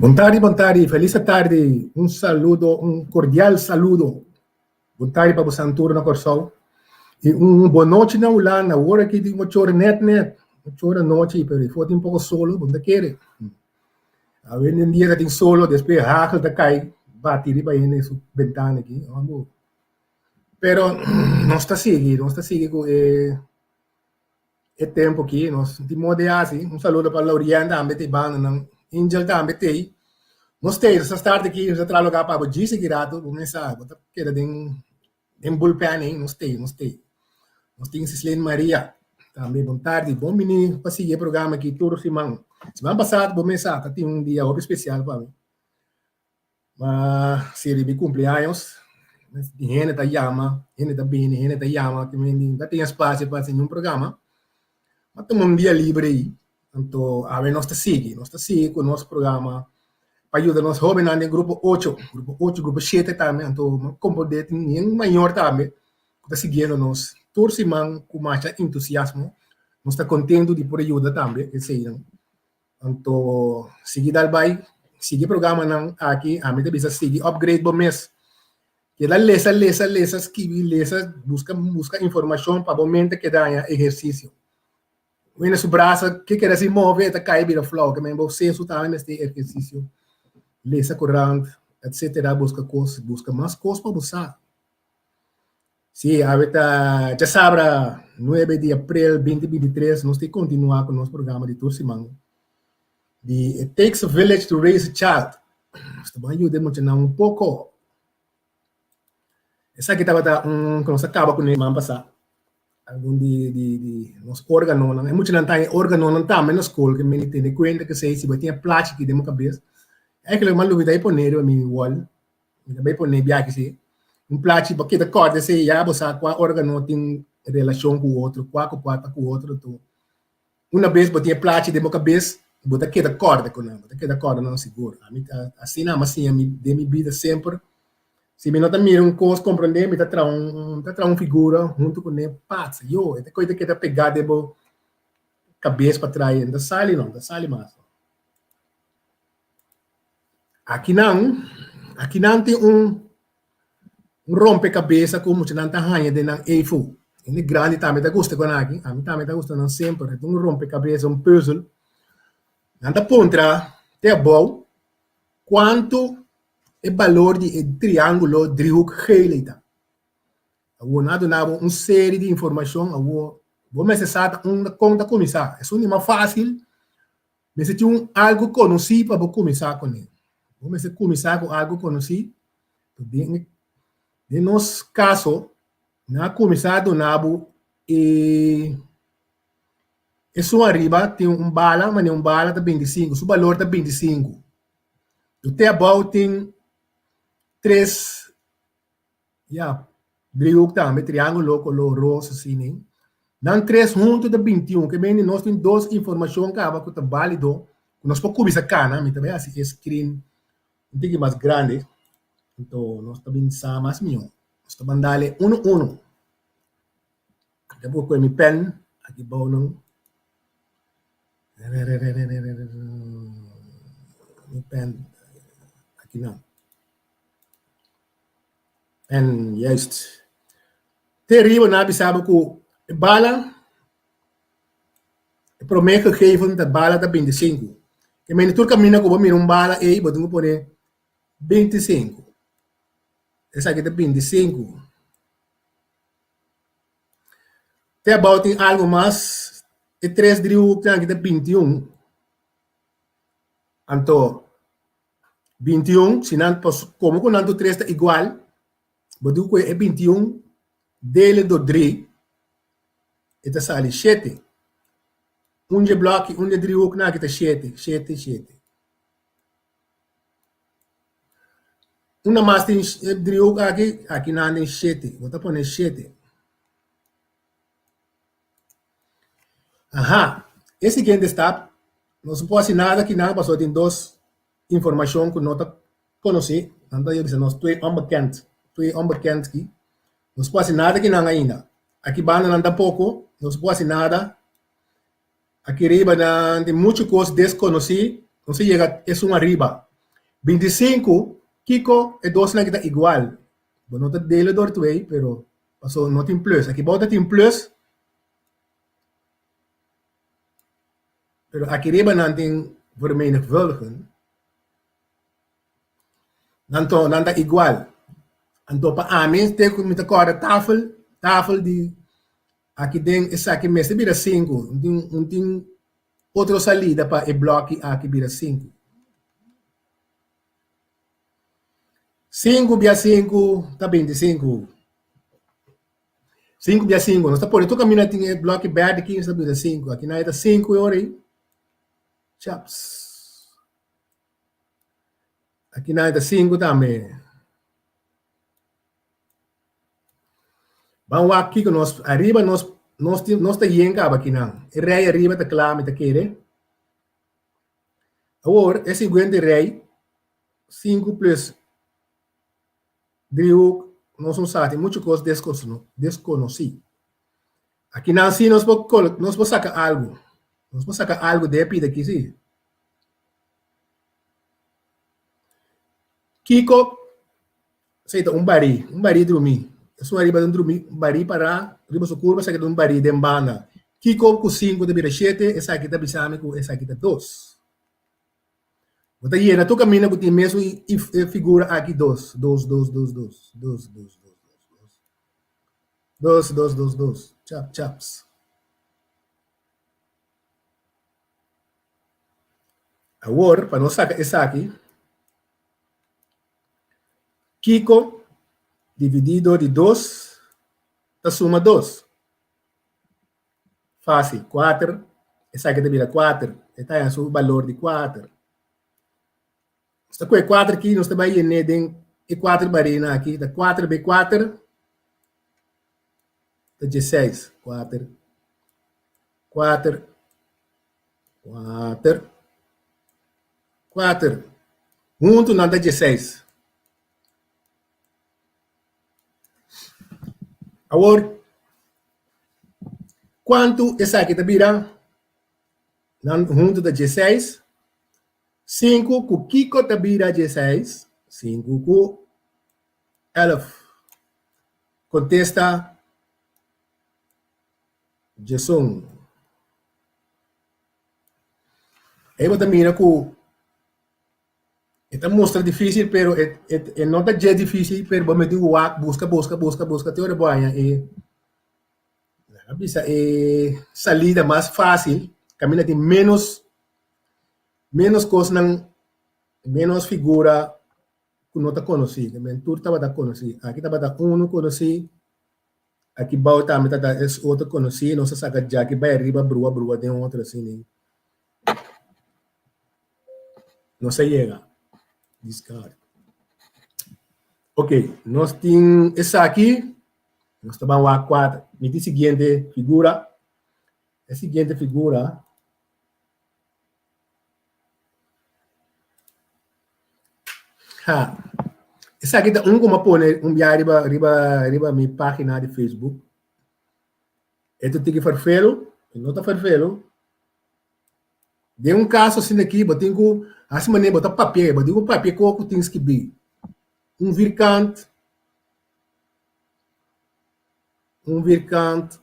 Bon tardi, bon tardi, felis tardi. Un saludo, un kordial saludo. Bon tardi pa boso tur na Kòrsou. I un bon nochi na Hulanda. Awor aki tin ocho ora nèt nèt. Ocho ora nochi, pero afó tin poko solo, bo no ta kere. Awendia ta tin solo, despues hagel ta kai bati riba hende su bentana aki. Pero nos ta sigui, nos ta sigui ku e e tempu aki, nos tin moda di hasi. Un saludo pa Laurien tambe ta e bandanan, Angel tambe t'ei. Nos t'ei, nos ta start aki, nos ta traha lugar pa bo djis aki rato, bo mester bo ta keda den den bullpen ei, nos t'ei, nos t'ei. Nos tin Cislene Maria tambe, bon tardi, bon bini pa sigui e programa aki tur siman. Siman pasado bo mester ta tin un dia hopi spesial pa mi. Ma sirbi mi cumpleaños, hende ta yama, hende ta bini, hende ta yama, te mi ta tin espacio pa haci niun programa. Ma tuma un dia libre ei, anto awe nos ta sigui, nos ta sigui cu nos programa pa yuda nos hobennan den grupo ocho, grupo ocho, grupo shete tambe, anto mi a comprende tin hende mayor tambe cu ta siguiendo nos tur siman cu masha entusiasmo, nos ta contento di por a yuda tambe eseinan. Anto sigui dal bai, sigui programanan aki, ami ta bisa sigui upgrade bo mes. Keda lesa, lesa, lesa, skibi, lesa, buska, buska informashon pa bo mente keda haña ehersisio. Wende su brasa ke keda sin move e ta kai bira flou, ke men bo sesu tambe mester ehersisio. Lesa korant, etcetera, buska kos, buska mas kos pa bo sa. Sí, awe ta djasabra nuebe di aprel binti binti tres, nos tin kontinuá ku nos programa di tur siman di It Takes a Village to Raise a Child. Nos ta ban yuda e muchanan un poko. Esaki tabata un ku nos a kaba kuné siman pasá. Algun di di di nos órganonan, e muchanan ta e órganonan tambe na skol ke meni tene kuenta kesei si bo tin e plachi aki den bo kabes. Eigenlijk mi a lubida e pone riba mi wall. Mi ta bai pone biaha si un plachi pa keda kòrda esei ya bo sa kua órgano tin relashon ku otro, kua ku kua ta ku otro. Anto una bes bo tin e plachi den bo kabes bo ta keda kòrda ku nan, bo ta keda kòrda nan sigur. Ami ta asina ami a siña mi den mi bida semper si mi no ta mira un kos komprondé mi ta traha un mi ta traha un figura huntu kuné pats yo e ta kos ta keda pegá den bo kabes pa traha e no ta sali no, no ta sali mas. Akinan, akinan tin un un rompecabeza ku muchanan ta haña den nan eifo. Hende grandi tambe ta gusta kon aki, ami tambe ta gusta nan semper. E ta un rompecabeza, un pùzel. Nan ta puntra te abou kuantu e balor di e triángulo driehoek geel ei ta. Awor nan a duna bo un seri di informashon, awor bo mester sa ta unda kon ta kuminsá. Esun di mas fásil Mester tin un algu konosí pa bo kuminsá kuné. Bo mester kuminsá ku algu konosí. Den, den nos kaso, nan a kuminsá duna bo e esun ariba tin un bala, manera un bala ta bintisinku, su balor ta bintisinku. Te abou tin tres Ya, driehoek tambe, triángulo color rosa asina ei. Nan tres huntu ta bintiun, ke mende nos tin dos informashon kaba ku ta bálido, ku nos por kuminsá kana. Mi ta bai hasi e screen un tiki mas grandi, anto nos ta bin sa mas mihó. Nos ta ban dale unu unu. Mi ta por kohe mi pèn aki bou nan. Mi pèn aki nan. En juist. Te riba nan a bisa bo ku e bala, e promé gegeven ta bala ta bintisinku. Ke mende tur kaminda ku bo mira un bala ei bo tin ku pone bintisinku. Esaki ta bintisinku. Te abou tin algu mas, e tres driehoeknan aki ta bintiun. Anto 21, si nan komo ku nan tur tres ta igual, bo tin ku kohe e 21 dele dor dri, e ta sali shete. Un dje blòki, un dje driehoeknan aki ta shete, shete, shete. Una mas tin e driehoek aki, aki nan tin shete, bo ta pone shete. Aha, e siguiente stap, nos no por hasi nada akinan pasobra tin dos informashon ku no ta konosí, nan ta bisa nos twee onbekend, twee onbekend aki, nos por hasi nada akinan ainda, aki banda nan tampoko, nos por hasi nada, aki riba nan tin muchu kos deskonosí, nos a yega esun ariba. 25, kiko e dosnan aki ta igual? Bo no ta dele dor twee, pero paso no tin plus. Aki bou ta tin plus, pero aki riba nan tin vermenigvuldigen. Anto nan ta igual. Anto pa ami te ku mi ta kòrda tafel, tafel di aki den esaki mester bira sinku. Un tin un tin otro salida pa e blòki aki bira sinku. Sinku bia sinku ta 25. Sinku bia sinku. Nos ta pone tur kaminda tin e blòki bèrdè aki nos ta bira sinku. Aki nan e ta sinku e ora ei. Chaps. Aki nan ta sinku tambe. Ban wak kiko nos ariba nos nos tin nos ta yen kaba akinan. E rei ariba ta kla mi ta kere. Awor e siguiente rei sinku plus driehoek nos no sa tin muchu kos deskonosí. Akinan si nos por nos por saka algu. Nos por saka algu den e pida aki si. Kiko esei ta un barí, un barí drumí. Esun ariba ta un drumí, un barí pará riba su kurpa, esaki ta un barí den banda. Kiko ku sinku ta bira shete, esaki ta bisa mi ku esaki ta dos. Bo ta yena tur kaminda ku tin mesun e figura aki dos, dos, dos, dos, dos, dos, dos, dos, dos, dos, dos, dos, dos, dos, chap, chaps. Awor, pa nos saka esaki, kiko dividí dor di dos ta suma dos? Fásil, kuater, esaki ta bira kuater, e ta haña su balor di kuater. Nos ta kohe kuater aki, nos ta bai yen'é den e kuater barina aki, ta kuater be kuater ta dieseis, kuater, kuater. Kuater. Kuater. Huntu nan ta dieseis. Awor, kuantu esaki ta bira? Nan huntu ta dieseis. Sinku ku kiko ta bira dieseis? Sinku ku èlf. Kontesta Djesun. Ei bo ta mira ku e ta mustra difísil pero e e e no ta dje difísil pero bo mester wak buska buska buska buska te ora bo haña e laga bisa e salida mas fásil kaminda tin ménos ménos kosnan ménos figura ku no ta konosí tur tabata konosí aki tabata unu konosí. Aki bou tambe ta ta es otro konosí, nos a saka djaki bai ariba brua brua den otro asina ei. Nos a yega. Discard. Ok, nos tin esaki, nos ta ban wak kua mi tin siguiente figura. E siguiente figura. Ha. Esaki ta un ku mi a pone un bia riba riba riba mi página di Facebook. E ta tiki ferfelu, e no ta ferfelu. Den un kaso asina aki bo tin ku hasi manera bo ta papia, bo tin ku papia kos ku tin skibí. Un vierkant, un vierkant.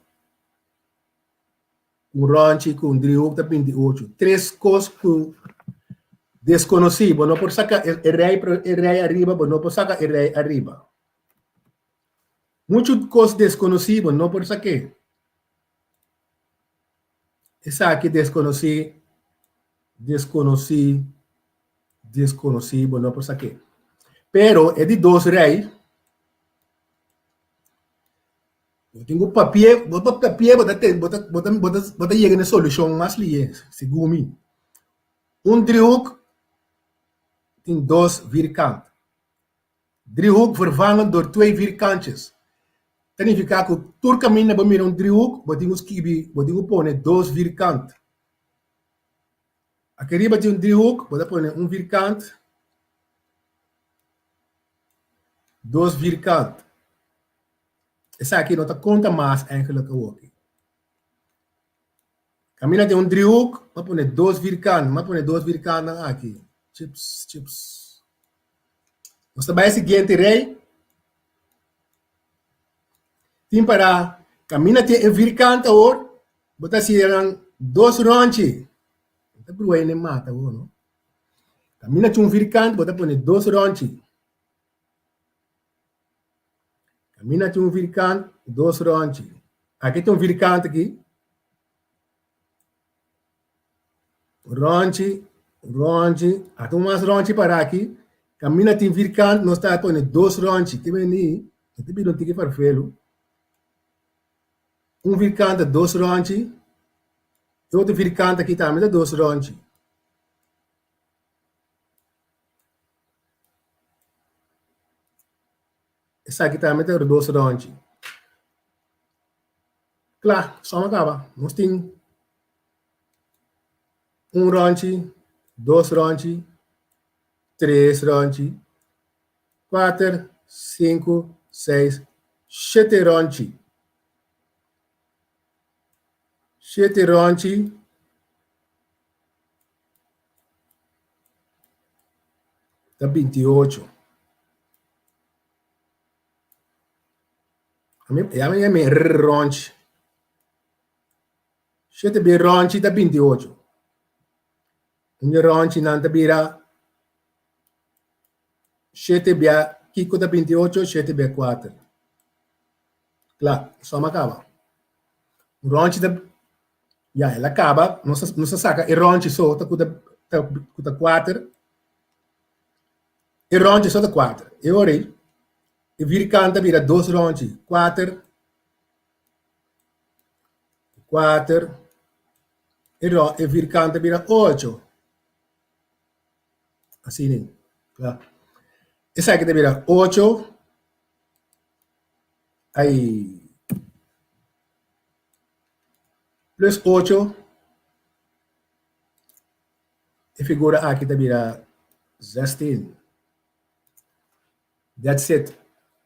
Un rònchi ku un driehoek ta 28. Tres kos ku deskonosí. Bo no por saka e rei e rei ariba, bo no por saka e rei ariba. Muchu kos deskonosí bo no por sak'é. Esaki deskonosí, deskonosí, deskonosí, bo no por sak'é. Pero e di dos rei. Bo tin ku papia, bo ta papia bo ta ten, bo ta bo ta bo ta bo ta yega na e solushon mas lihe, segun mi. Un driehoek tin dos vierkant. Driehoek vervangen door twee vierkantjes. Ta nifiká ku tur kaminda bo mira un driehoek, bo tin ku skibi, bo tin ku pone dos vierkant. Aki riba tin un driehoek, bo ta pone un vierkant, dos vierkant. Esaki no ta konta mas eigenlijk awoki. Kaminda tin un driehoek, m'a pone dos vierkant, m'a pone dos vierkantnan aki. Chips, chips. Nos ta bai e siguiente rei. Tin para kaminda tin e vierkant awor, bo ta hasi nan dos ròntji. Bo ta brua hende mata awor, no? Kaminda tin un vierkant, bo ta pone dos ròntji. Kaminda tin un vierkant, dos ròntji. Aki tin un vierkant aki. Ròntji, ròntji, ata un mas ròntji para aki. Kaminda tin vierkant, nos ta pone dos ròntji. Ke bini, e ta bira un tiki farfelu. Un vierkant ta dos ròntji, e otro vierkant aki tambe ta dos ròntji. Esaki tambe ta dos ròntji. Kla, sòm a kaba. Nos tin un ròntji, dos ròntji, tres ròntji, kuater, sinku, seis, shete ròntji. Shete ròntji. Ta 28. Ami, ya mi mi ronchi. Shete bi ronchi ta 28. Un ronchi nan ta bira shete bia kiko ta 28, shete bia 4. Kla, soma kaba. Un ronchi ta Ya, el a kaba, nos a, nos a saka e ròntje so ta ku ta, ta ku ta kuater. E ròntje so ta kuater. E ora ei, e virkant ta bira dos ròntje, kuater, kuater, e rò, e virkant ta bira ocho. Asina, kla. Esaki ta bira ocho, ai. Plus ocho, e figura aki ta bira zestin. That's it.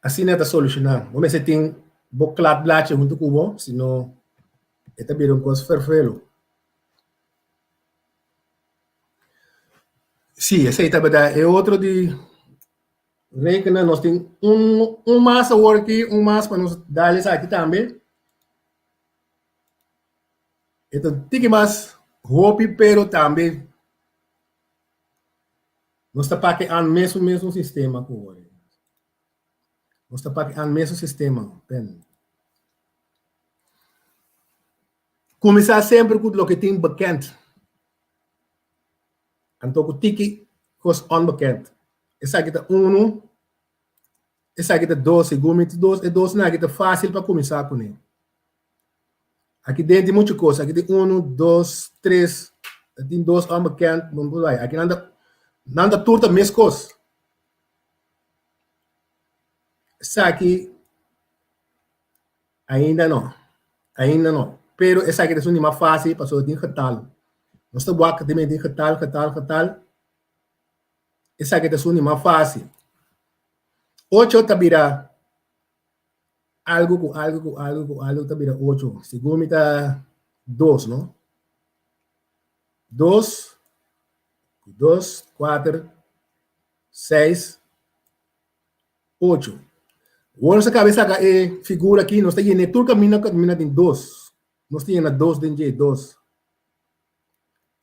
Asina ta solushoná. Bo mester tin bo kladbladje huntu ku bo, sino e ta bira un kos ferfelu. Sí, esei tabata e otro di rekenen. Nos tin un un mas awor aki, un mas pa nos dal esaki tambe. E ta tiki mas hopi pero tambe nos ta pake an mesun mesun sistema ku hoy. Nos ta pake an mesun sistema. Pen. Kuminsá semper ku loke tin bekend. Anto ku tiki kos onbekend. Esaki ta unu. Esaki ta dos, segun mi dos, e dosnan aki ta fásil pa kuminsá kuné. Aki den tin muchu kos, aki tin unu, dos, tres, tin dos onbekend, bo no por bai. Aki nan ta, nan ta tur ta meskos. Esaki ainda no, ainda no. Pero esaki ta esun di mas fásil pasobra tin getal. Nos ta wak tin getal, getal, getal. Esaki ta esun di mas fásil. Ocho ta bira algu ku algu ku algu ku algu ta bira ocho. Segun mi ta dos, no? Dos, dos, kuater, seis, ocho. Awor nos a kaba di saka e figura aki, nos ta yena tur kaminda ku kaminda tin dos. Nos ta yena dos den dje, dos.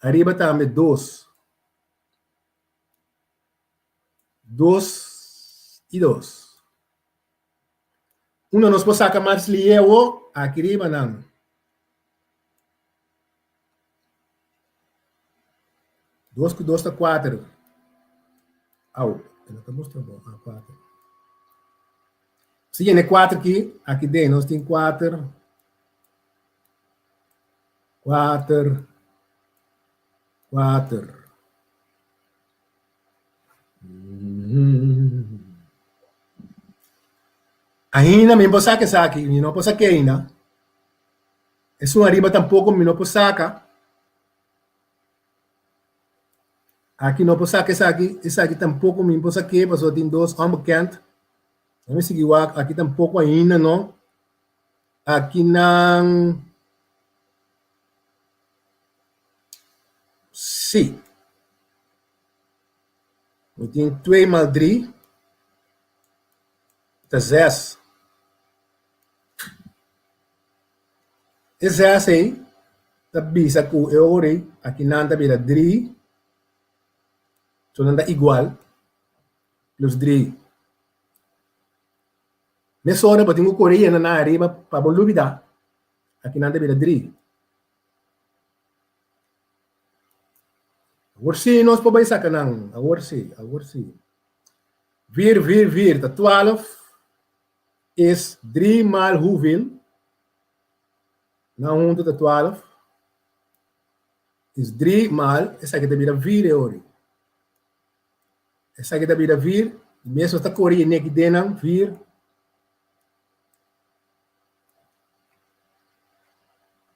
Ariba tambe dos. Dos i dos. Unda nos por saka mas lié awor? Aki riba nan. Dos ku dos ta kuater. Au, e no ta mustra bon. Ah, kuater. Si yena e kuater aki, aki den nos tin kuater, kuater, kuater. Ainda mi por saka esaki, mi no por saka ainda. Esun ariba tampoco mi no por saka. Aki no por saka esaki, esaki tampoco mi por sak'é pasobra tin dos onbekend. Mi sigui wak, aki tampoco ainda no. Aki nan Sí. Mi tin twee maal drie. Ta zes. E zes ei ta bisa ku e ora ei akinan ta bira dri, so nan ta igual, plus dri. Mesora bo tin ku kore yena nan ariba pa bo lubida, akinan ta bira dri. Awor sí nos por bai saka nan, awor sí, awor sí. Vier, vier, vier ta twaalf is drie maal hoeveel? Nan huntu ta twaalf is drie maal, esaki ta bira vier e ori. Esaki ta bira vier, mes nos ta kore e neki den nan, vier.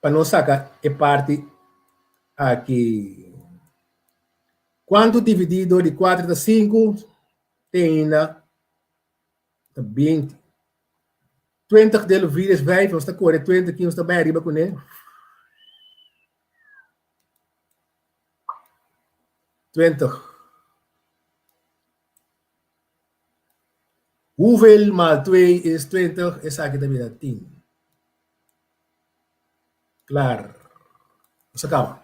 Pa nos saka e parti aki. Kuantu dividí dor di kuater ta sinku, te ainda ta binti. Twintig deel vier is vijf, nos ta kore twintig aki, nos ta bai ariba kuné. 20. Hoeveel maal twee is 20? Esaki ta bira tien. Klaar. Nos a kaba.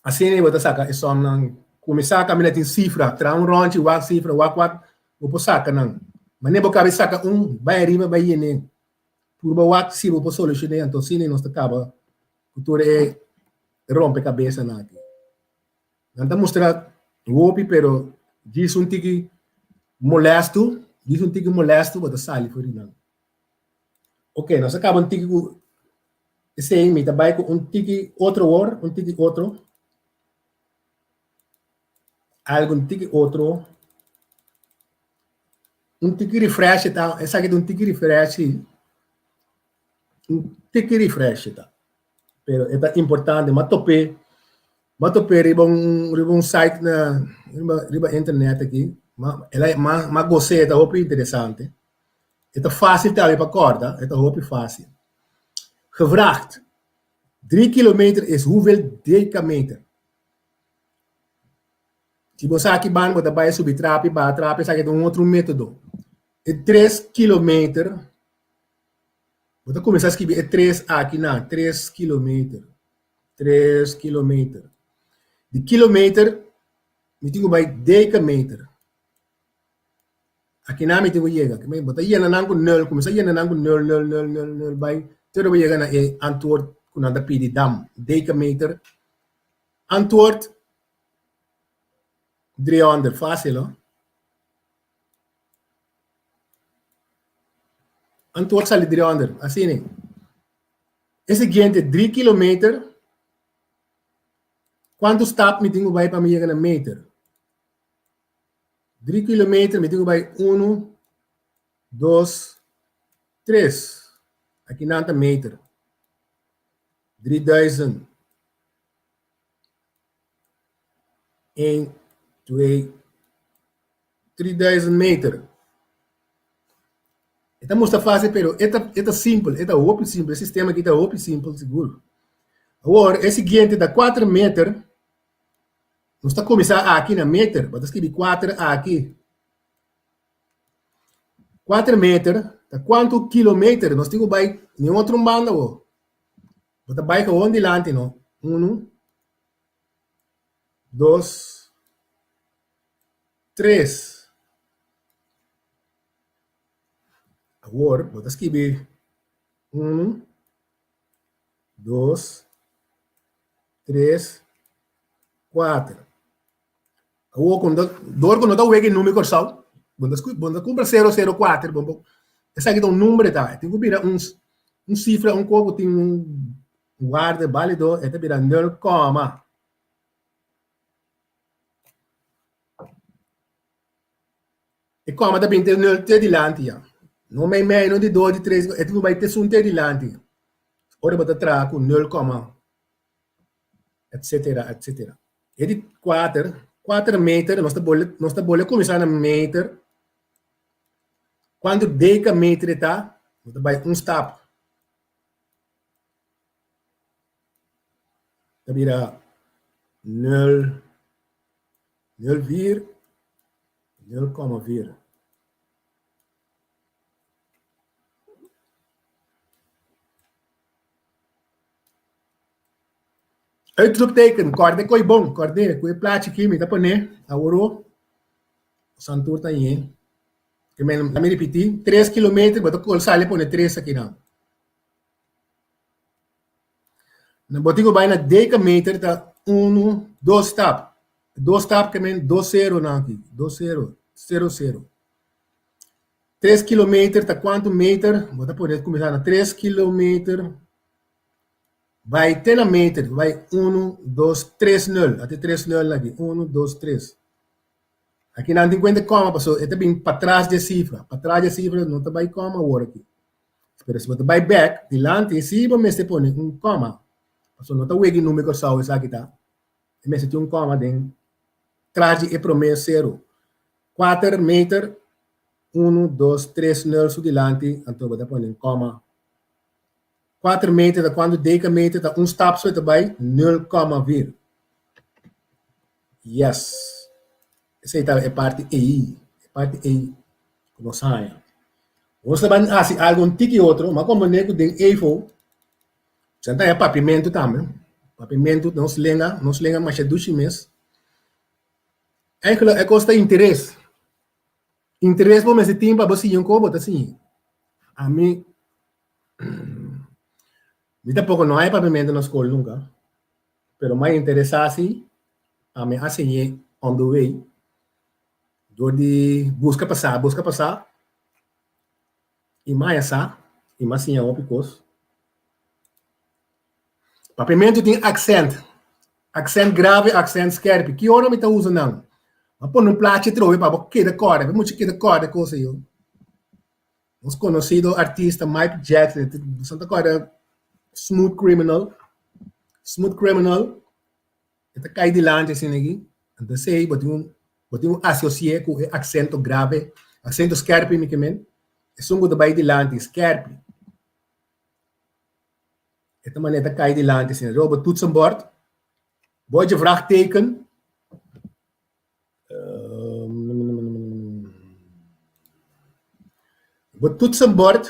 Asina bo ta saka e somnan. Kuminsá kaminda tin sifra. Traha un ròntji, wak sifra, wak wak, bo por saka nan. Manera bo kabe saka un, bai ariba, bai yene. Purba wak si bo por solushoné, anto asina nos ta kaba ku tur e rompekabesanan aki. Nan ta mustra hopi pero djis un tiki molesto, djis un tiki molesto bo ta sali for di nan. Ok, nos a kaba un tiki ku esei, mi ta bai ku un tiki otro wor, un tiki otro. Algo un tiki otro. Un tiki refresh ta, esaki ta un tiki refresh si. Un tiki refresh ta. Pero e ta importante, m'a top'é, m'a top'é riba un riba un site na riba riba internet aki, m'a el a m'a m'a gos'é, e ta hopi interesante. E ta fásil tambe pa kòrda, e ta hopi fásil. Gevraagd, Drie kilometer is hoeveel decameter? Si bo sa ki banda bo ta bai subi trapi, baha trapi, esaki ta un otro método. E tres kilometer Bo ta kuminsá skibi e tres aki na, tres kilometer, tres kilometer. Di kilometer mi tin ku bai dekameter. Aki nan mi tin ku yega. Bo ta yena nan ku nul, kuminsá yena nan ku nul, nul, nul, nul, nul, bai te ora bo yega na e antwoord ku nan ta pidi dam, dekameter. Antwoord driehonderd, fásil ho. Antwoord sali driehonderd, asina. E siguiente drie kilometer, kuantu stap mi tin ku bai pa mi yega na meter? Drie kilometer mi tin ku bai unu, dos, tres. Aki nan ta meter. Drieduizend. Een, twee, drieduizend meter. E ta mustra fácil, pero e ta, e ta simpel, e ta hopi simpel. E sistema aki ta hopi simpel, sigur. Awor, e siguiente ta kuater meter. Nos ta kuminsá aki na meter. Bo ta skibi kuater aki. Kuater meter ta kuantu kilometer? Nos tin ku bai ni otro un banda bo. Bo ta bai gewoon dilanti, no? Unu, dos, tres. Awor bo ta skibi unu, dos, tres, kuater. Awor ku no dor ku no ta wega e number Kòrsou, bo ta bo ta kumpra sero sero kuater, bo bo esaki ta un number e ta, e tin ku bira un un sifra un kos ku tin un waarde balido, e ta bira nul kòma. E kòma ta bin te nul te dilanti ya. No mei mei, no di dos, di tres, e tin ku bai te esun te dilanti. Ora bo ta traha ku nul kòma etcetera, etcetera. E di kuater, kuater meter, nos ta bole, nos ta bole kuminsá na meter. Kuantu dekameter e ta? Nos ta bai un stap. Ta bira nul, nul vier, nul kòma vier. Uitroepteken, kòrda koi bon, kòrd'é ku e plachi aki mi ta pon'é awor Santur ta yen. Lami ripití, tres kilometer bo ta kol sali pone tres akinan. Na bo tin ku bai na dekameter ta unu, dos stap. Dos stap ke men dos seronan aki, dos sero, sero sero. Tres kilometer ta kuantu meter? Bo ta pone kuminsá na tres kilometer bai te na meter, bai unu, dos, tres nul. Ate tres nulnan aki, unu, dos, tres. Aki nan tin kuenta kòma pasobra e ta bin patras di e sifra. Patras di e sifra no ta bai kòma awor aki. Pero si bo ta bai bèk dilanti si bo mester pone un kòma pasobra no ta wega e number Kòrsou esaki ta. E mester tin un kòma den tras di e promé sero. Kuater meter, unu, dos, tres nul su dilanti anto bo ta pone un kòma. Kuater meter ta kuantu dekameter ta un stap so e ta bai nul kòma vir. Yes. Esei ta e parti ei, e parti ei ku nos haña. Nos ta ban hasi algu un tiki otro, ma komprendé ku den EVO sa ta haña papiamentu tambe. Papiamentu, nos lenga, nos lenga masha dushi mes. Eigenlijk e kos ta interes. Interes bo mester tin pa bo siña un kos bo ta siña. Ami, mi tampoko no haña papiamentu na skol nunka. Pero m'a interesá si, ami a siñ'é on the way dor di buska pa sa, buska pa sa i m'a haña sa i m'a siña hopi kos. Papiamentu tin aksènt, aksènt grave, aksènt skèrpi. Ki ora mi ta usa nan? M'a pone un plachi atrobe pa bo keda kòrda, pa mucha keda kòrda e kos ei. Nos konosido artista Mike Jackson, boso ta kòrda Smooth Criminal? Smooth Criminal, e ta kai dilanti asina aki, anto esei bo tin un bo tin un asosi'é ku e aksento grave, aksento skèrpi mi ke men, esun ku ta bai dilanti skèrpi, e ta manera ta kai dilanti asina. Bo toetsenbord, bo je vraagteken. Bo toetsenbord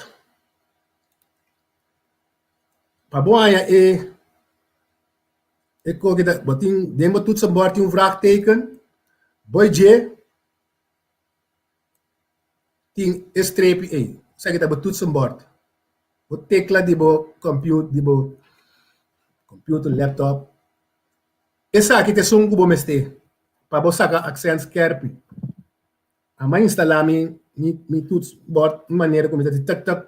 pa bo haña e e koki ta bo tin den bo toetsenbord tin un vraagteken bo dje tin e strepi ei esaki ta bo toetsenbord bo tekla di bo computer di bo computer laptop. Esaki ta esun ku bo mester pa bo saka aksènt skèrpi. Amo a instalá mi mi toetsbord un manera ku mi ta di tèk tèk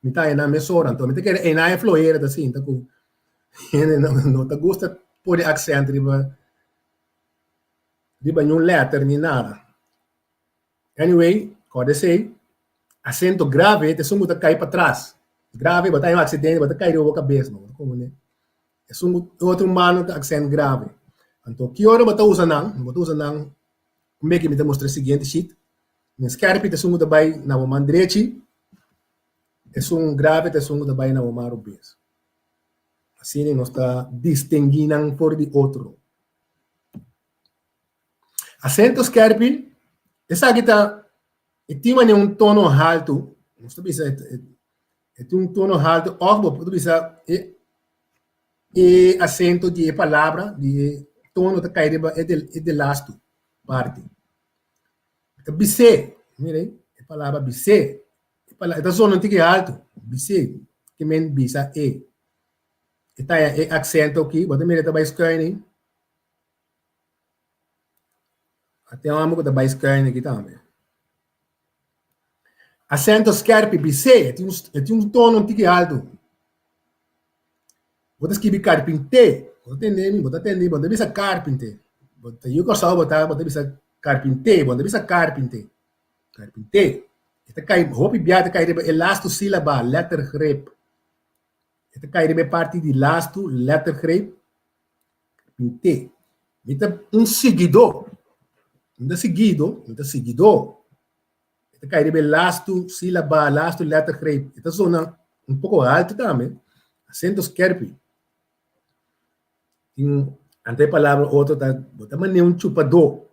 mi ta haña nan mesora. Anto mi ta kere einan e flohera ta sinta ku hende no ta gusta pone aksènt riba riba niun lèter ni nada. Anyway, kòrda esei, asento grave ta esun ku ta kai patras. Grave, bo ta haña un aksidente bo ta kai riba bo kabes. Bo ta komprendé? Esun ku otro mano ta aksènt grave. Anto ki ora bo ta usa nan? Bo ta usa nan un beki mi ta mustra e siguiente sheet. Men skèrpi ta esun ku ta bai na bo man drechi, esun grave ta esun ku ta bai na bo man robes. Asina nos ta distinguí nan for di otro. Asento skèrpi, esaki ta e tin manera un tono haltu, nos ta bisa e tin un tono haltu òf bo por bisa e e asento di e palabra, di e tono ta kai riba e e delastu parti. Ta bis'é, mira ei, e palabra bis'é, e palabra e ta zona un tiki haltu, bis'é, ke men bisa e. E ta haña e aksento aki, bo ta mira e ta bai skùin ei. A tin hòmber ku ta bai skùin aki tambe. Asento skèrpi, bis'é, e tin un e tin un tono un tiki haltu. Bo ta skibi karpinté, bo ta tende mi, bo ta tende mi, bo no ta bisa karpinté. Bo ta yu Kòrsou bo ta, bo ta bisa karpinté, bo no ta bisa karpinté. Karpinté. E ta kai, hopi bia ta kai riba e lastu sílaba, lettergreep. E ta kai riba e parti di lastu lettergreep. Karpinté. Mi ta un siguidó. Mi ta siguido, mi ta siguidó. E ta kai riba e lastu sílaba, lastu lettergreep. E ta zona un poko haltu tambe. Asento skerpi. Tin ante e palabra otro ta, bo ta manera un chupadó.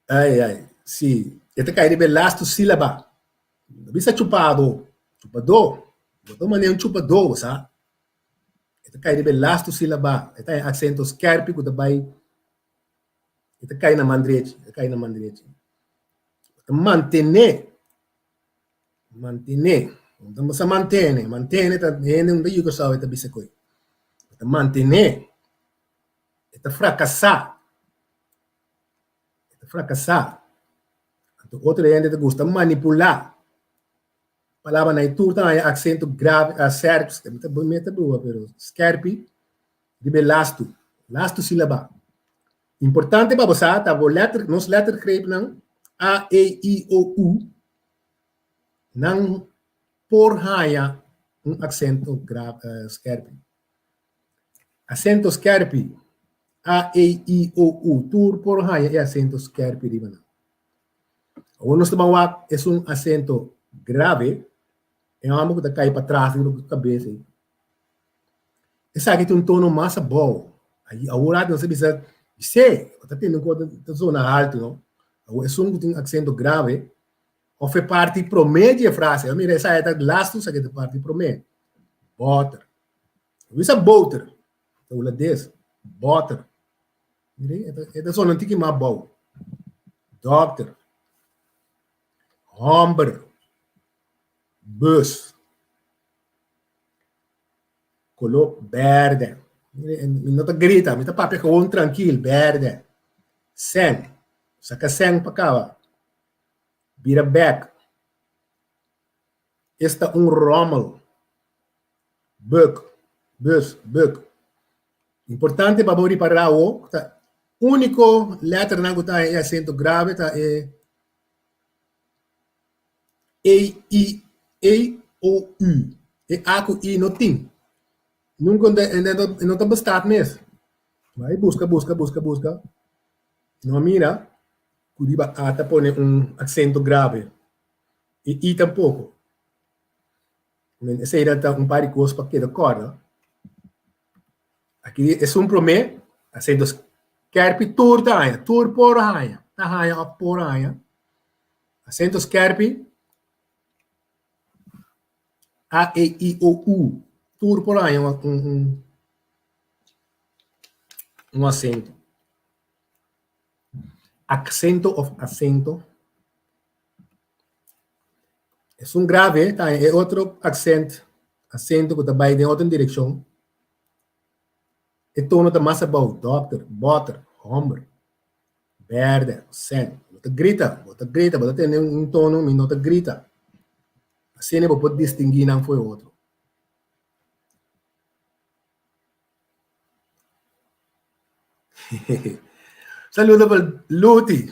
Ai, ai, si. E ta kai riba e lastu sílaba. No bisa chupado, chupadó. Bo ta manera un chupadó, bo sa. E ta kai riba e lastu sílaba. E ta e aksento skèrpi ku ta bai, e ta kai na man drechi, e ta kai na man drechi. Bo ta mantené, mantené. Bo ta sa mantene, mantene ta hende un ta yu Kòrsou e ta bisa koe. Bo ta mantené. E ta frakasá. E ta frakasá. Anto otro hende ta gusta manipulá. Palabranan ei tur ta haña aksento grave, sèrp, mi ta mi ta bruha pero skèrpi riba e lastu, lastu sílaba. Importante pa bo sa ta bo lèter, nos lètergreepnan a, e, i, o, u, nan por haña un aksento grave, skèrpi. Asento skèrpi, a, e, i, o, u, tur por haña e asento skèrpi riba nan. Awor nos ta ban wak esun asento grave, e hòmber ku ta kai patras riba ku kabes ei. Esaki ta un tono mas abou. Awor ati nos ta bisa, bis'é, bo ta tende un kos ta zona haltu, no? Awor esun ku tin aksento grave, òf e parti promé di e frase, mira esaki ta lastu, esaki ta e parti promé, bòter. No bisa boter, ta hulandes, bòter. Mira, e ta zona un tiki mas abou. Dòkter, hòmber, bus, koló bèrdè. Mira, mi no ta grita, mi ta papia gewoon trankil, bèrdè. Sèn, saka sèn pa kaba. Bira bèk. Esta un ròmel. Buk, bus, buk. Importante pa bo ripará awo ku ta úniko lèternan ku ta e asento grave ta e e, i, e, o, u. E a ku i no tin. Nunka e no ta bestaat mes. Bai buska, buska, buska, buska. No mira ku riba a ta pone un aksento grave. E i tampoko. Esei ta un par di kos pa keda kòrda. Aki esun promé, asento skèrpi tur ta haña, tur por haña, ta haña òf por haña. Asento skèrpi, a, e, i, o, u, tur por haña un un asento. Aksento òf asento. Esun grave ta e otro aksent, asento ku ta bai den otro direkshon. E tono ta mas abou, dòkter, bòter, hòmber, bèrdè, sèn. Bo ta grita, bo ta grita, bo ta tende un tono, mi no ta grita. Asina bo por distinguí nan for e otro. Saludo pa Luti.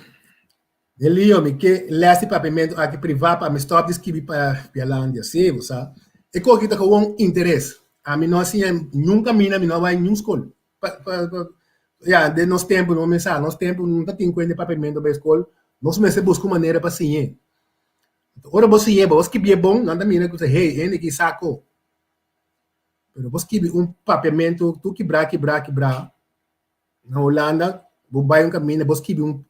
Delio, mi ke les di papiamentu aki privá pa mi stòp di skibi pa Pialandia. Sí, bo sa. E koki ta gewoon interes. Ami no a siña niun kaminda, mi no a bai niun skol. Pa, pa, pa, ya, den nos tempu no mi sa, nos tempu no ta tin kuenta di papiamentu bai skol, nos mester buska un manera pa siñ'é. Ora bo siñ'é, bo skibié bon, nan ta mira ku ta, hey, hende ki sa ko. Pero bo skibi un papiamentu tur kibrá, kibrá, kibrá. Na Hulanda bo bai un kaminda bo skibi un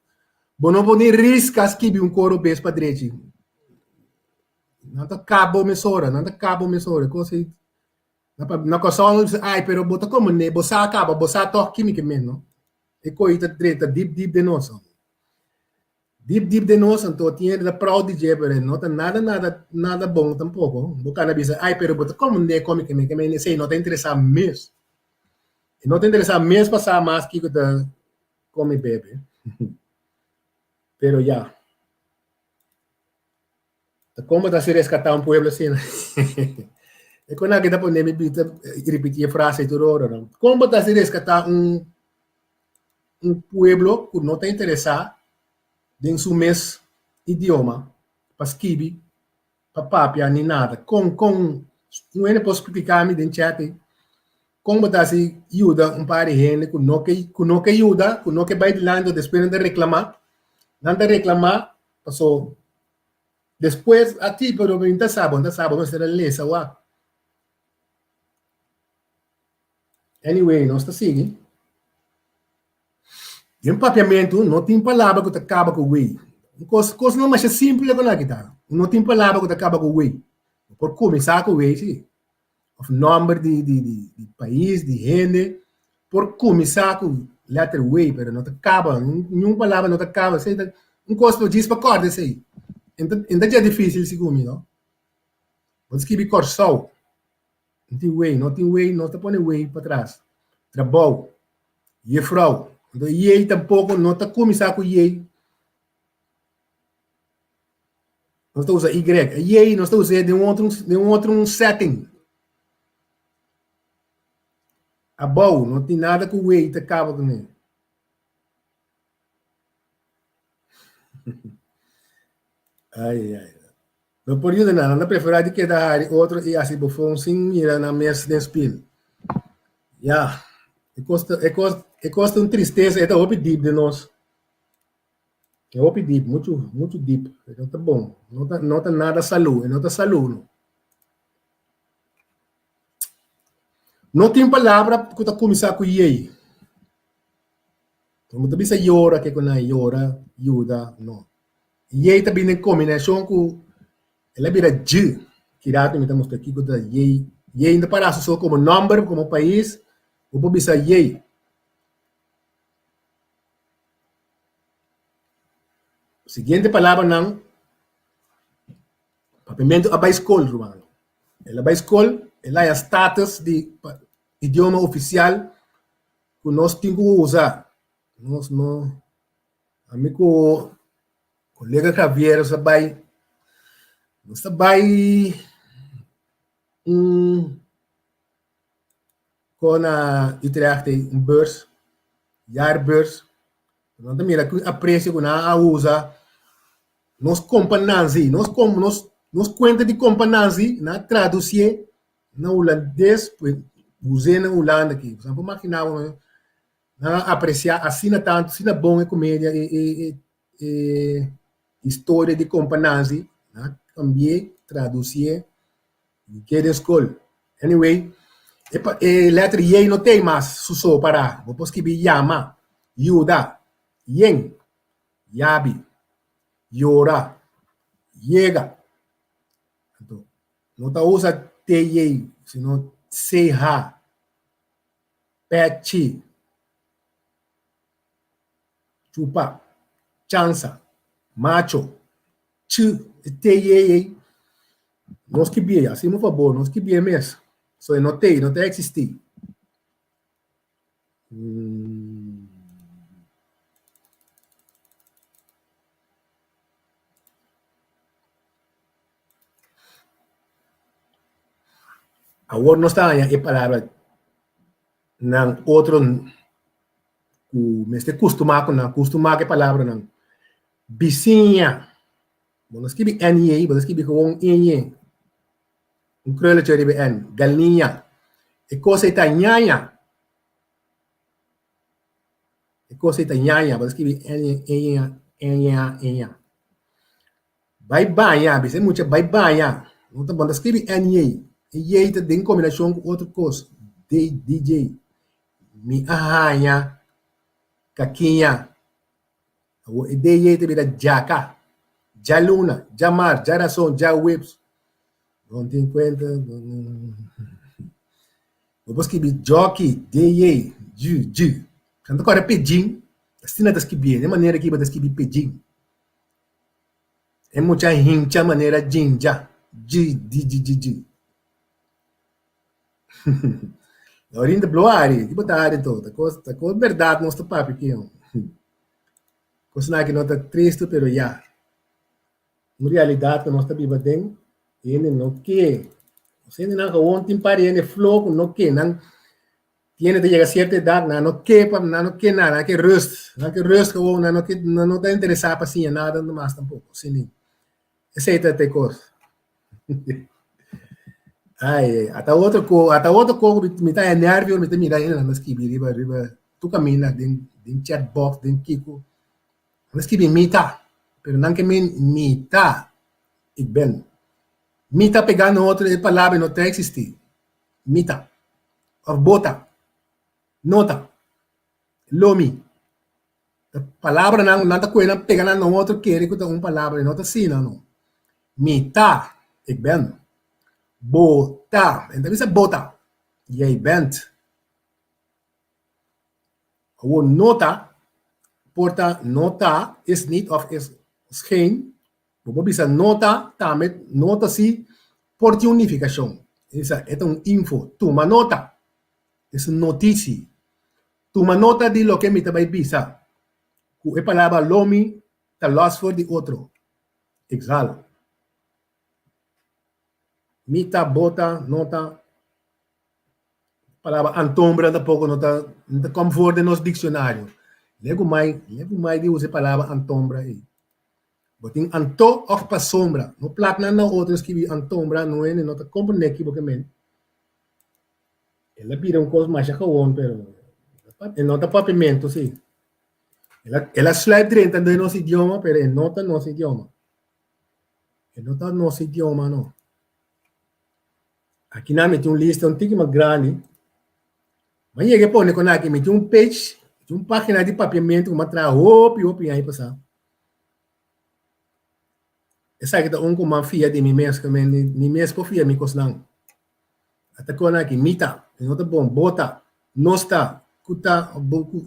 bo no por ni riska skibi un koro bes pa drechi. Nan ta kap bo mesora, nan ta kap bo mesora. E kos ei na pa na Kòrsou nan bisa ai pero bo ta komo ne bo sa kaba bo sa tòg kimi ke men no. E kos ei ta drenta dip dip den nos. Dip dip den nos anto tin hende ta proud di dje pero no ta nada nada nada bon tampoko. Bo kana bisa ai pero bo ta komo ne komi ke men ke men esei no ta interesá mes. E no ta interesá mes pa sa mas kiko ta come bebe. Pero ya. Ta como ta si rescatá un pueblo asina? E con aki ta pone mi bita ripití e frase tur ora, no? Como ta si rescatá un un pueblo cu no ta interesá den su mes idioma pa skibi pa papia ni nada. Kon kon un hende por splika mi den chat ei kon bo ta hasi yuda un par di hende ku no ke ku no ke yuda, ku no ke bai dilanti despues nan ta reklamá, nan ta reklamá paso despues a ti pero mi ta sa bo ta sa bo mester a lesa wak. Anyway nos ta sigui. Den papiamentu no tin palabra ku ta kaba ku wei. Un kos kosnan masha simpel ku nan kita. No tin palabra ku ta kaba ku wei. Bo por kuminsá ku wei si. Of nòmber di di di di pais, di hende, por kuminsá ku lèter W, pero no ta kaba, niun palabra no ta kaba. Esei ta un kos ku djis pa kòrda esei. E ta dje difísil segun mi, no. Bo ta skibi Kòrsou, no tin W, no tin W, no ta pone W patras. Trabou, yefrou, anto yei tampoko no ta kuminsá ku yei. Nos ta usa Y. E yei nos ta us'é den un otro, den un otro setting. Abou, no tin nada ku wei ta kaba kuné. Ai, ai. No por yuda nan, nan ta preferá di keda hari otro i hasi bofon sin mira nan mes den spil. Ya, e kos ta, e kos, e kos ta un tristesa, e ta hopi dip den nos. E hopi dip, muchu, muchu dip. E no ta bon. No ta, no ta nada salú. E no ta salú, no. No tin palabra ku ta kuminsá ku yei. No ta bisa yora ke ku nan yora, yuda, no. Yei ta bini den kombinashon ku el a bira dj. Ki rato mi ta mustra kiko ta yei. Yei no ta para su so komo nòmber, komo pais. Bo por bisa yei. Siguiente palabranan, Papiamentu a bai skol, ruman. El a bai skol, el a haya status di idioma ofisial ku nos tin ku usa. Nos no, ami ku kolega Javier nos a bai, nos ta bai un Kon na Utrecht ei un beurs, jaarbeurs, nan ta mira ku aprecio ku nan a usa nos kompa Nancy, nos kom nos nos kuenta di kompa Nancy nan a tradusié na hulandes pues us'é na Hulanda aki. Bo por magina bo nan a apresiá asina tantu, asina bon e komedia e e e e historia di kompa Nancy, nan a kambi'é, tradusié. Mi keda e skol. Anyway, e pa e letter J no t'ei mas su so pará. Bo por skibi yama, yuda, yen, yabi, yora, yega. Anto, no ta usa TJ, sino CH, pechi, chupa, chansa, macho. Ch, e T Y ei, no skibié, hasi un fabor, no skibié mes. So e no t'ei, no ta eksistí. Awor nos ta haña e palabra nan otro ku mester kustumá ku nan, kustumá ku e palabranan. Bisiña. Bo no skibi NJ, bo ta skibi gewoon Ñ. Un krulletje riba e N. Galiña. E kos ei ta ñaña. E kos ei ta ñaña. Bo ta skibi N, Ñ, Ñ, Ñ. Bai baña. Bisa e mucha bai baña. No ta, bo no ta skibi NJ. E J ta den kombinashon ku otro kos. D, DJ. Mi a haña kakiña. Awor e DJ ta bira djaka, djaluna, djamars, djarason, djaweps. Bo no tin kuenta. Bo por skibi djoki, DJ, dj, dj. Nan ta kore pidgin, asina ta skibié, den manera ki bo ta skibi pidgin. E mucha hincha manera djinja, dj, dj, dj, dj. Laurin ta blo ari, ki bo ta ari anto? Ta kos, ta kos bèrdat nos ta papia aki. Kosnan aki no ta tristu pero ya, un realidat ku nos ta biba aden, hende no ke. Nos hendenan awor tin par di hende flo ku no ke, nan tiene ta yega sierto edat nan no ke pa nan no ke nada, nan ke rust, nan ke rust awor, nan no ke nan no ta interesá pa siña nada mas tampoko, si. Esei ta te kos. Ai, ata otro ko, ata otro ko mi ta nervio, mi ta mira hende nan ta skibi riba riba tur kaminda den den chat box, den kiko. Nan ta skibi mi ta, pero nan ke men mi ta, ik ben. Mi ta pega na otro e palabra no ta eksistí. Mi ta. Òf bo ta. No ta. Lo mi. Palabranan nan ta kohe nan pega nan na otro kere ku ta un palabra, no ta asina no. Mi ta, ik ben. Bo ta. E ta bisa bo ta. Jij bent. Awor no ta, por ta no ta, is niet of is geen. Bo por bisa no ta tambe, no ta si por tin un nifikashon. E bisa e ta un info. Tuma nota. Es un notisi. Tuma nota di loke mi ta bai bisa. Ku e palabra lo mi ta lòs for di otro. Exhal. Mi ta, bo ta, no ta. Palabra antombra tampoco no ta no ta kom voor den nos diccionario. Legu mai, legu mai di usa e palabra antombra ei. Bo tin anto of pasombra. No plak nan na otro skibi antombra no hende no ta comprende kibo ke men. El a bira un kos masha gewoon pero e no ta papiamento si. El a el a sluip drenta den nos idioma pero e no ta nos idioma. E no ta nos idioma no. Aki nan mi tin un lista un tiki mas grandi. Mi a yega e pone kon aki mi tin un page, mi tin un pagina di papiamentu ku mi a traha hopi hopi aña pasá. Esaki ta un ku mi a fia di mi mes, ku mi mes por fia mi kosnan. Ata kon aki mi ta, e no ta bon, bo ta, nos ta, ku ta, bo ku.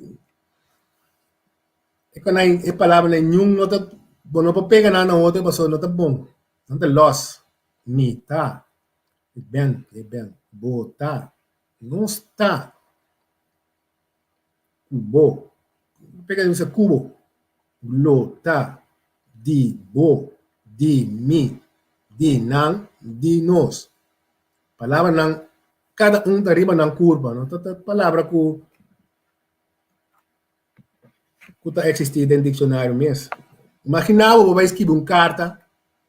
E kon e palabranan niun no ta, bo no por pega nan na otro pasobra no ta bon, nan ta lòs. Mi ta, ik ben, jij bent, bo ta, nos ta, ku bo, pega di bisa ku bo, lo ta, di bo, di mi, di nan, di nos. Palabranan kada un ta riba nan kurpa, no ta palabra ku ku ta eksistí den dikshonario mes. Imaginá bo bo bai skibi un karta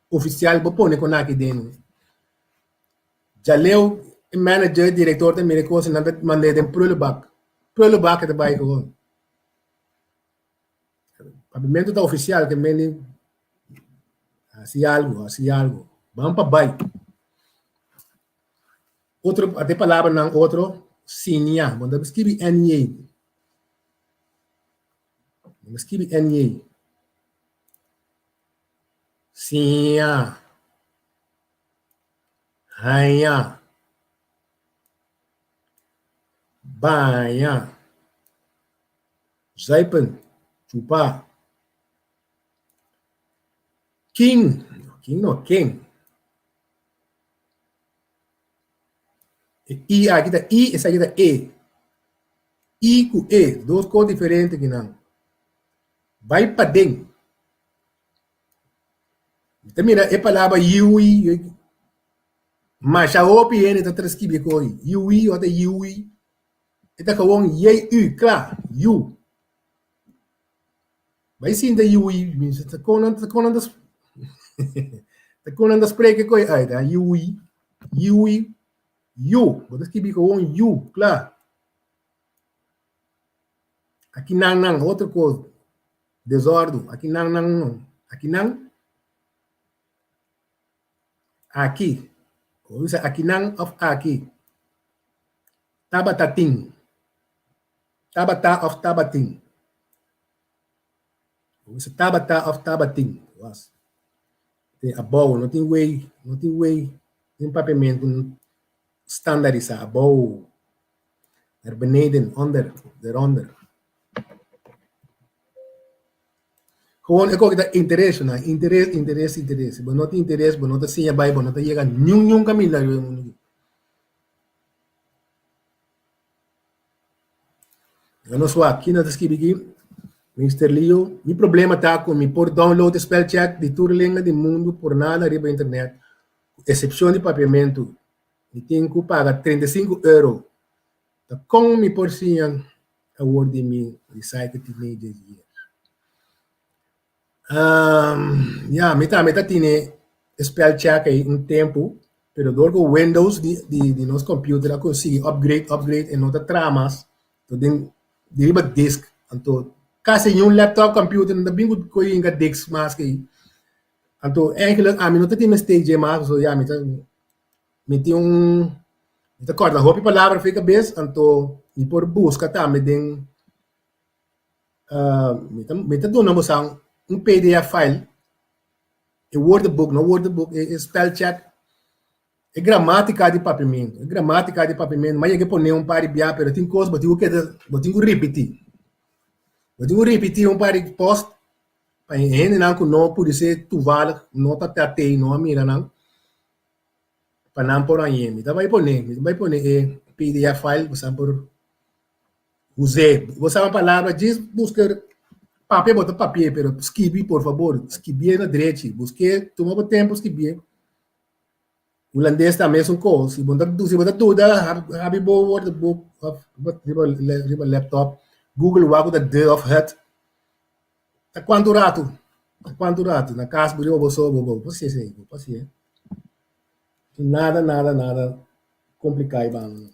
ofisial bo pone kon aki den. Djaleu e manager, e direktor ta mira e kos i nan ta mand'é den prullenbak. Prullenbak e ta bai gewoon. Papiamentu ta ofisial ke mende hasi algu, hasi algu. Ban pa bai. Otro, ate palabranan otro, siña. Bo ta skibi NJ. Bo ta skibi NJ. Siña. Haña. Baña. Zuipen, chupa. Kin, kin no, ken. E i aki ta i, esaki ta e. I ku e, dos kos diferente kinan. Bai paden. Mi ta mira e palabra yiui, masha hopi hende ta transkribi e kos ei. Yiui o ta yiui. E ta gewoon J-U, kla, yu. Bai sinta yiui, mi bisa ta kon nan ta kon nan ta ta kon nan ta spreek e kos ei. Ta yiui, yiui, yu. Bo ta skibi gewoon yu, kla. Aki nan nan, otro kos. Desordu, aki nan nan no, aki nan, aki, bo bisa aki nan of aki, tabata tin, tabata of tabatin, bo bisa tabata of tabatin, was, te abou, no tin wey, no tin wey den papiamentu standarisá, abou, naar beneden, onder, deronder. Gewoon e koki ta interes na interes, interes, interes. Si bo no tin interes, bo no ta siña bai, bo no ta yega niun niun kaminda riba e mundu aki. Laga nos wak, kina ta skibi aki? Mister Leo, mi problema ta ku mi por download e spellcheck di tur lenga di mundu por nada riba internet, ku esepshon di papiamentu. Mi tin ku paga 35 euro. Ta kon mi por siña awor di mi recycle teenager years? Ya, mi tambe ta tene e spell check ei un tempu, pero dor ku Windows di di di nos computer a consigui upgrade, upgrade e no ta traha mas, to den di riba disk, anto kasi niun laptop computer no ta bin ku ku yinka disk mas ke ei. Anto eigenlijk ami no ta tin mistake dje mas, pasobra ya mi ta Mi tin un, mi ta kòrda hopi palabra for e kabes, anto mi por buska tambe den, mi ta mi ta duna boso un pdf file, e woordenboek, no woordenboek, e spelcheck. E gramátika di papiamentu, e gramátika di papiamentu, m'a yega pone un par di bia, pero tin kos bo tin ku keda, bo tin ku ripití. Bo tin ku ripití un par di post pa e hendenan ku no pudi ser toevallig no ta tat'ei, no a mira nan, pa nan por hañ'é. Mi ta bai pone, mi ta bai pone e pdf file ku sa por us'é. Bo sa un palabra djis buska papia bo ta papi'é, pero skibi por fabor, skibié na drechi, busk'é, tuma bo tempu skibié. Hulandes ta mesun kos. Si bo ta si bo ta duda habi bo woordenboek of riba riba laptop google wak ku ta de of het. Ta kuantu ratu, ta kuantu ratu na kas bo riba bo so bo bo por hasi esei, bo por hasi e. Nada nada nada kompliká e banda no.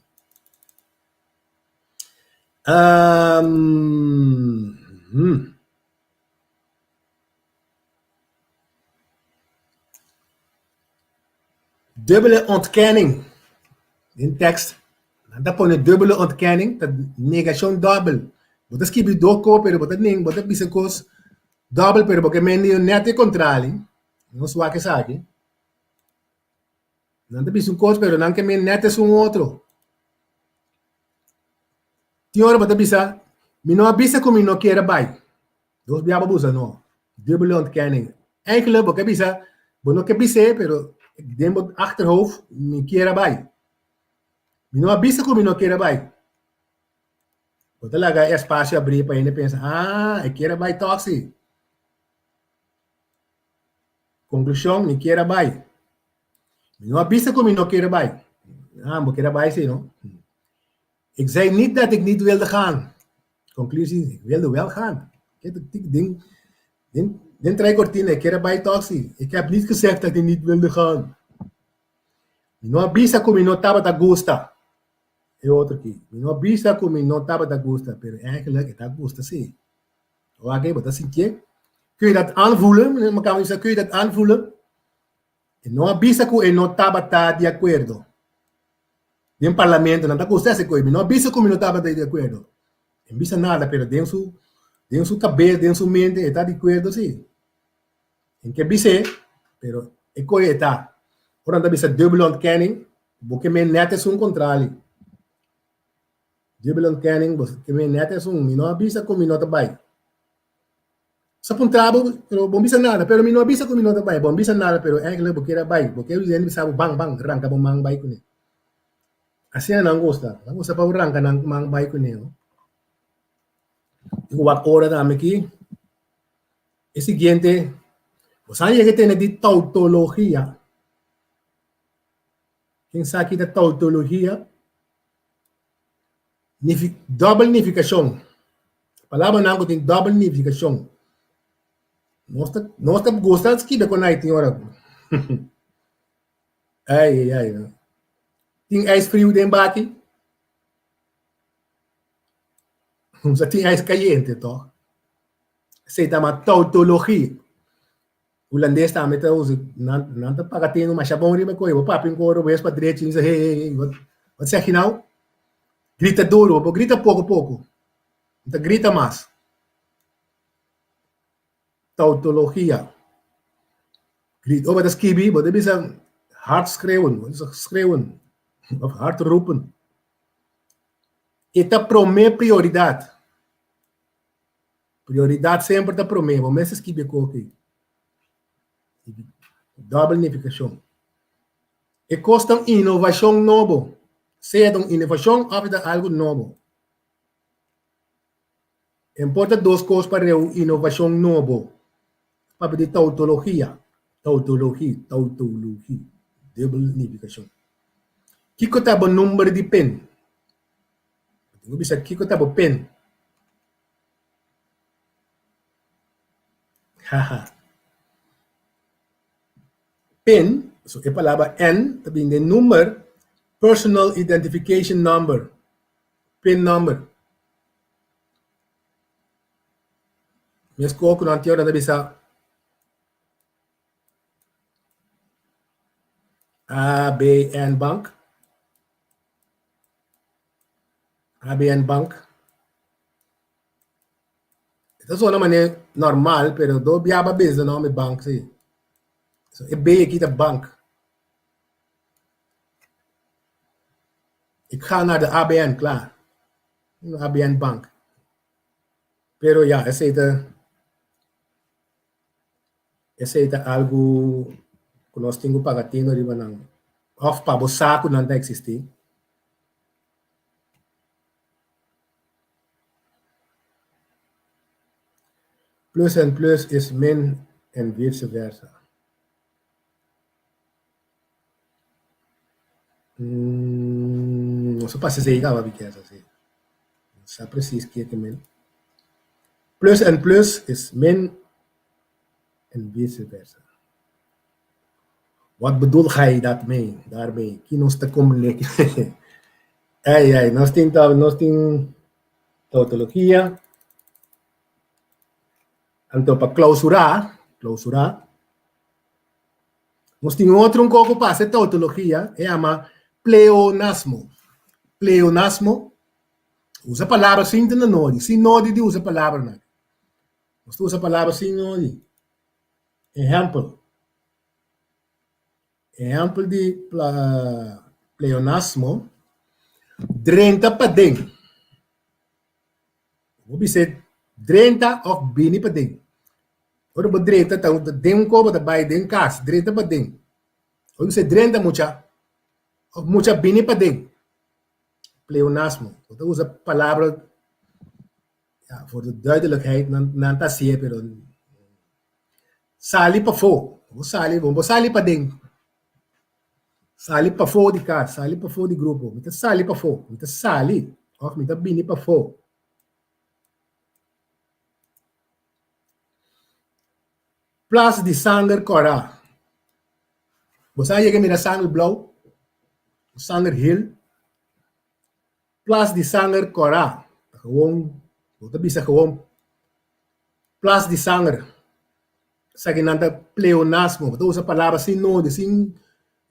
Dubbele ontkenning. Den tekst nan ta pone dubbele ontkenning ta negashon dòbel. Bo ta skibi do ko pero bo ta nen bo ta bisa kos dòbel pero bo ke mende nèt e kontrali. Nos wak esaki. Nan ta bisa un kos pero nan ke mende nèt esun otro. Tin ora bo ta bisa mi no a bisa ku mi no kier a bai. Dos bia bo busa no. Dubbele ontkenning. Eigenlijk bo ke bisa, bo no ke bis'é, pero den bo achterhoofd mi kier a bai. Mi no a bisa ku mi no kier a bai. Bo ta laga e espasio abrí pa hende pensa, ah, e kier a bai tòg si. Konklushon, mi kier a bai. Mi no a bisa ku mi no kier a bai. Ah, bo kier a bai si, no? Ik zei niet dat ik niet wilde gaan. Conclusie, ik wilde wel gaan. Den, den, den trei cortina, ik kier bai toch si. Ik heb niet gezegd dat ik niet wilde gaan. Mi no a bisa ku mi no tabata gusta. E otro ki. Mi no a bisa ku mi no tabata gusta, pero eigenlijk e ta gusta si. Oké, bo ta sintié? Kun je dat aanvoelen? Meneer Makamu, kun je dat aanvoelen? E no a bisa ku e no tabata di akuerdo. Den parlamento nan ta gusta hasi koe. Mi no a bisa ku mi no tabata di akuerdo. E no bisa nada, pero den su den su kabes, den su mente e ta di akuerdo si. E ke bis'é, pero e koe e ta. Ora nan ta bisa dubbele ontkenning, bo ke men nèt esun kontrali. Dubbele ontkenning, bo ke men nèt esun. Mi no a bisa ku mi no ta bai. Sa puntra bo, pero bo no bisa nada. Pero mi no a bisa ku mi no ta bai. Bo no bisa nada, pero eigenlijk bo kier a bai. Bo kier hende bisa bo ban, ban, ranka bo man bai kuné. Asina nan gusta. Nan gusta pa bo ranka nan man bai kuné. I ku wak ora tambe aki. E siguiente, bo sa yega tene di tautologia. Ken sa ki ta tautologia? Dòbel nifikashon. Palabranan ku tin dòbel nifikashon. Nos ta nos ta gusta skibi kon ai tin ora. Ai ai ai. Tin ijs friu den baki? Nos a tin ijs kayente tòg. Esei ta ma tautologia. Hulandes tambe ta usa, nan, nan ta paga tenu masha bon riba koe. Bo papia un koro bes pa drechi, bisa hey, hey, hey, wat, wat zeg je nou? Grita duro, bo grita poko poko. Bo ta grita mas. Tautologia. Grita, ora bo ta skibi, bo ta bisa hard schreeuwen, bo ta bisa schreeuwen, of hard roepen. E ta prome prioridad. Prioridat semper ta promé. Bo mester skibi e koki. Dòbel nifikashon. E kos ta un inovashon nobo. Sea ta un inovashon òf e ta algu nobo. E por ta dos kos pareu inovashon nobo. Papia di tautologia. Tautologi, tautologi. Dòbel nifikashon. Kiko ta bo number di pen? Bo tin ku bisa kiko ta bo pen. Haha. Pin, so e palabra N ta bini den number, Personal Identification Number, pin number. Meskos ku nan tin ora ta bisa ABN Bank. ABN Bank. E ta sona manera normal, pero do biaba bes de nombre bank, sí. So, e B aki ta bank. Ik ga naar de ABN, klaar. ABN Bank. Pero ya, esei ta esei ta algu ku nos tin ku paga tino riba nan òf pa bo sa ku nan ta eksistí. Plus en plus is min en vice versa. Nos a pasa esei kaba bikesa si. No sa presis ke ta men. Plus en plus is min en vice versa. Wat bedoel gij dat mee, daarmee? Ki nos ta komprendé? Ei, ei, nos tin ta, nos tin tautologia. Anto pa klausurá, klausurá, Nos tin otro un koko pasa e tautologia, e yama pleonasmo. Pleonasmo, usa palabra sin tene nodi, sin nodi di usa palabranan. Nos ta usa palabra sin nodi. Ehèmpel, ehèmpel di pleonasmo, drenta paden. Bo bisa drenta òf bini paden. Ora bo drenta ta den un koba ta bai den kas, drenta paden. Ora bo bisa drenta mucha òf mucha bini paden. Pleonasmo. Bo ta usa palabra ya voor de duidelijkheid nan nan ta hasié pero sali pafó. Bo sali bo sali paden. Sali pafó di kas, sali pafó di grupo. Mi ta sali pafó, mi ta sali òf mi ta bini pafó. Plas di sanger kòrá. Bo sa yega mira sanger blou, sanger hel? Plas di sanger kòrá. Ta gewoon, bo ta bisa gewoon plas di sanger. Esaki nan ta pleonasmo. Bo ta usa palabra sin nodi, sin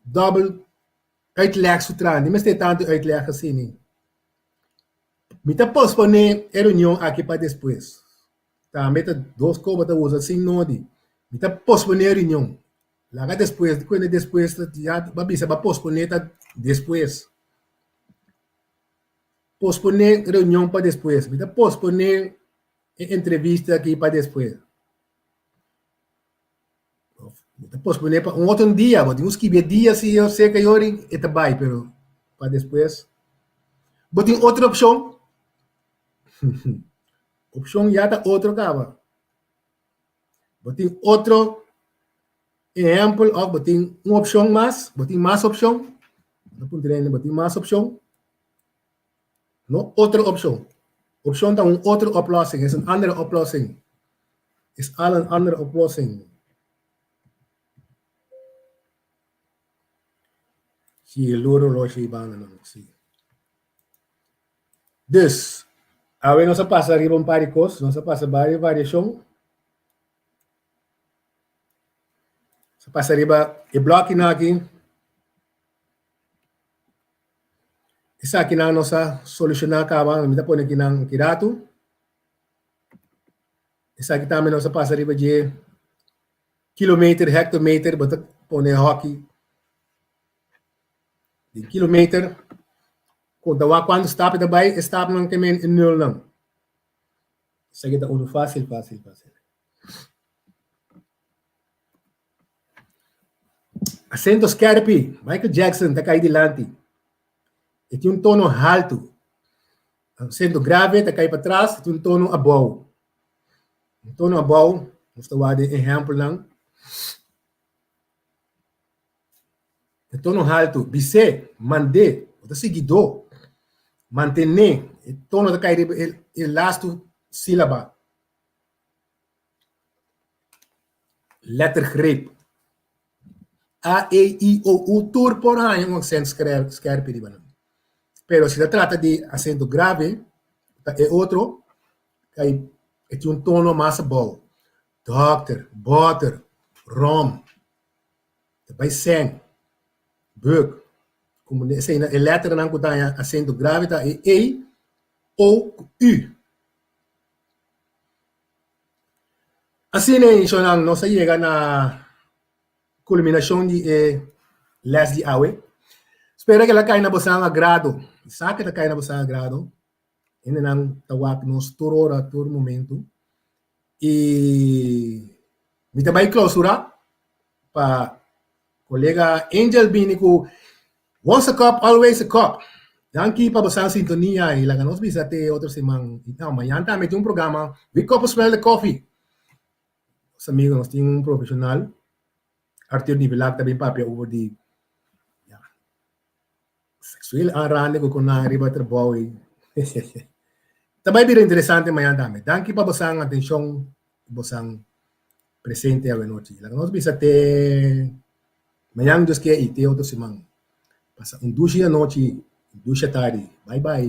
dòbel uitleg su tras. Ni mester tantu uitleg asina. Mi ta posponé e reunion aki pa despues. Tambe ta dos koba ta usa sin nodi. Mi ta posponé e reunion. Laga despues, di kuende despues ta ya bo a bisa bo a posponé ta despues. Posponé reunion pa despues. Mi ta posponé e entrevista aki pa despues. Mi ta posponé pa un otro dia, bo tin ku skibi e dia si yo seka yori e ta bai, pero pa despues. Bo tin otro opshon? Opshon ya ta otro kaba. Bo tin otro ehèmpel òf bo tin un opshon mas? Bo tin mas opshon? Bo ta puntra hende, bo tin mas opshon? No otro opshon. Opshon ta un otro oplossing, es un andere oplossing. Is al een andere oplossing. Si, e lur horloge ei banda nan, si. Dus, awe nos a pasa riba un par di kos, nos a pasa varios variashon. Nos a pasa riba e blòkinan aki. Esakinan nos a solushoná kaba, mi ta pone akinan aki ratu. Esaki tambe nos a pasa riba dje kilometer, hectometer, bo ta pone hoki di kilometer, konta wak kuantu stap e ta bai, e stapnan ke men e nulnan. Esaki ta unu fásil, fásil, fásil. Asento skerpi, Michael Jackson ta kai dilanti. E tin un tono haltu. Asento grave ta kai patras, e tin un tono abou. Un tono abou, nos ta wak den ehèmpelnan. E tono haltu, bis'é, mand'é, bo ta siguidó, mantené, e tono ta kai riba e lastu sílaba. Lettergreep. A, E, I, O, U tur por haña un aksent skerpi riba nan. Pero si ta trata di asento grave, ta e otro, kai e tin un tono mas abou. Dòkter, bòter, ròm, ta bai sèn, bùk. Komo esei e lèternan ku ta haña asento grave ta e E, O ku U. Asina e inshonnan nos a yega na kulminashon di e lès di awe. Spera ku el a kai na boso agrado. Mi sa ku el a kai na boso agrado. Hendenan ta wak nos tur ora, tur momento. I mi ta bai klausurá pa kolega Angel bini ku Once a cop, always a cop. Danki pa boso sintonia i laga nos bisa te otro siman. No, mañan tambe tin un programa We Koppen Smell the Coffee. Nos amigo, nos tin un profesional, Arthur Nivelak ta bin papia over di ya, seksueel aanranding ku konan riba trabou i ta bai bira interesante mañan tambe. Danki pa bosan atenshon i bosan presente awe nochi. Laga nos bisa te mañan Dios ke i te otro siman. Pasa un dushi anochi, un dushi atardi. Bai bai.